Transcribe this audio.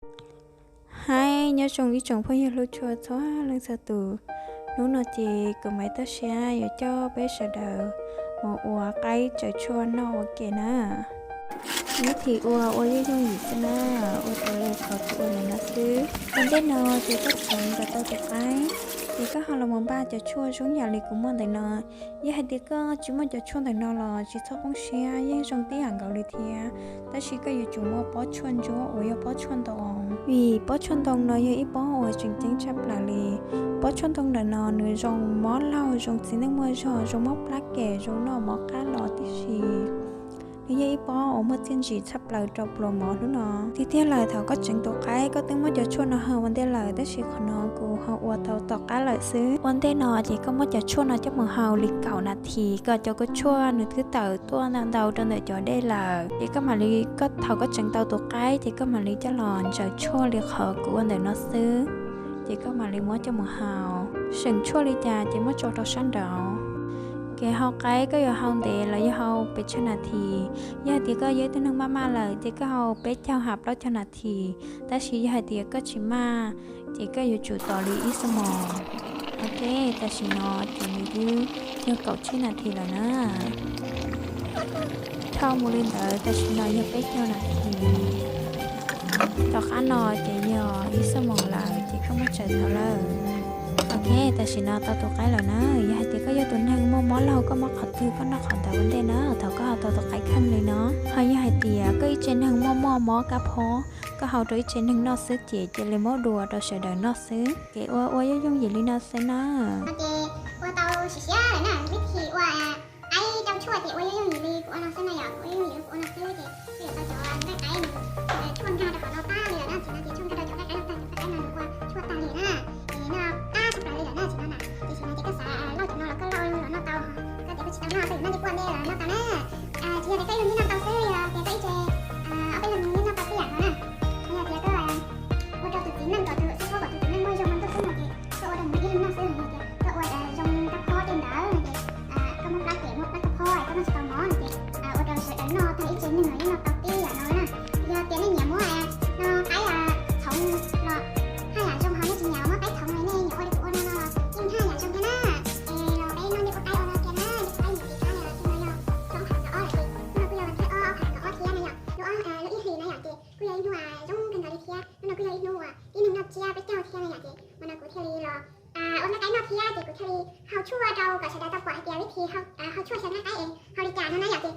Hais nyob zoo ib tsoom phooj ywg hlub tshua txhua leej txhua tus. Hnub no ces kuv Maiv Toj Siab yuav coj peb sawv daws mus ua qaib tsaws tshuaj noj ua ke na. Vib thim ua ua yooj yooj yim xwb na, ua raws li qhov kuv ua ntawm no xwb. Ua ntej no ces koj tseev kom tau tus qaib, ces koj ho los mus npaj cov tshuaj zoo yam li kuv muaj ntawm no. Yog hais tias koj tsis muaj cov tshuaj ntawm no los tsis txhob poob siab, yeej zoo tib yam nkaus li thiab. Tab sis koj yuav tsum muaj pob tshuaj ntsuab uas yog pob tshuaj ntoo, vim pob tshuaj ntoo no yog ib pob uas tseem ceeb tshaj plaws li. Pob tshuaj ntoo ntawm no nws zoo mob laug, zoo txiv neej muaj zog, zoo mob plab kem, zoo noj mov qab los tib si. Nws yog ib pob uas muaj txiaj ntsim tshaj plaws rau pluas mov hnub no. Tiag tiag lawm thaum koj tseev tus qaib koj twb muab cov tshuaj no haus ua ntej lawm, tab sis qhov no kuv ho ua tau tom qab lawm xwb. Ua ntej no ces koj muab cov tshuaj no coj mus haus li kaum nas this kom cov kua tshuaj nws twb tawm tuaj ntau ntau rau ntawm cov dej lawm. Ces koj mam li, koj thaum koj tseev tau tus qaib ces koj mam li coj los ntsaws tshuaj li qhov kuv ua ntawm no xwb. Ces koj mam li muab coj mus haus. Seem tshuaj li cas ces muab tso rau sab nraud. Kev haus qaib koj yuav haus ntev los yog haus pes tsawg nas this. Yog hais tias koj yog ib tug neeg maj maj lawm ces koj haus peb caug hais plaub caug nas this. Tab sis yog hais tias koj tsis maj ces koj yuav tsum tos li ib xuab moos. Ok, tam sim no ces nws twb yog kaum tsib nas this lawm na. Dhau mus li ntawd tam sim no yog peb caug nas this. Tom qab no ces yog ib xuab moos lawm ces koj muab tsaws tau lawm. Ok, tam sim no tau tus qaib lawm na. Yog hais tias koj yog tus neeg muaj mob laug koj muab qhov twg koj noj qhov ntawd ua ntej na. Thaum koj haus tau tus qaib kheej li no, ho yog hais tias koj ib tse neeg muaj muaj mob kab phob, koj haus rau ib tse neeg noj xwb ces cia li muab dua rau sawv daws noj xwb. Kev ua ua yooj yooj yim li no xwb na. Ces ua tau siav siav lawm na, vib thim ua qaib rau tshuaj ces ua yooj yooj yim li kuv ua no xwb na yom, ua yooj yooj yim li kuv ua no xwb ces kuj yuav tau cov nqaij qaib no tshuaj nkag rau hauv no tag li lawm na, tsis no ces tshuaj nkag rau cov nqaij qaib no tag, cov nqaij qaib no nws ua tshuaj tag li na. Ces noj qab tshaj plaws li lawm na, tsis no na. Ces tsis no ces koj xav lauj cov no los koj lauj los noj tau, koj tias koj tsis tau noj ces noj ncej puaj ntej los noj tau na. Tsis yog tias koj ib leeg noj tau xwb, yog tias koj ib tse ob peb leeg noj tau tib yam no na. Yog tias koj ua rau tus txiv neej kom tus xib fwb kom tus txiv neej muaj zog muaj ntuj xwb no ces koj ua rau nws ib leeg noj xwb, yog tias koj ua zoo kab phob tej ntawd no ces koj muaj plab kem muaj plab kab phob koj noj tsis tau mov no ces ua rau sawv daws noj tag ib tse neeg los yeej noj tau tib yam no na. Yog tias nej nyiam muab no qaib txhoov los haj yam zoo, ho nej tsis nyiam muab qaib txhoov li nej nyiam ua li kuv ua no no los yeej haj yam zoo thiab na. Es los peb noj ncej puaj qaib ua no kiag na, ncej puaj qaib nyiam li qab li los xwb no yog txhoov qhov kaum ob lawm ces hnub no kuj yog vas thib ob, ob phav kaum ob thiab na yom. Lub ob, lub ib hlis na yom ces kuj yog ib hnub zoo kawg nkaus li thiab. Hnub no kuj yog ib hnub uas tib neeg noj tsiab peb caug thiab na yom ces ua no kuv thiaj li los ua nqaij qaib noj thiab ces kuv thiaj li hau tshuaj rau kom sawv daws tau pom hais tias vib thim hau tshuaj xyaw nqaij qaib es hau li cas no na yom ces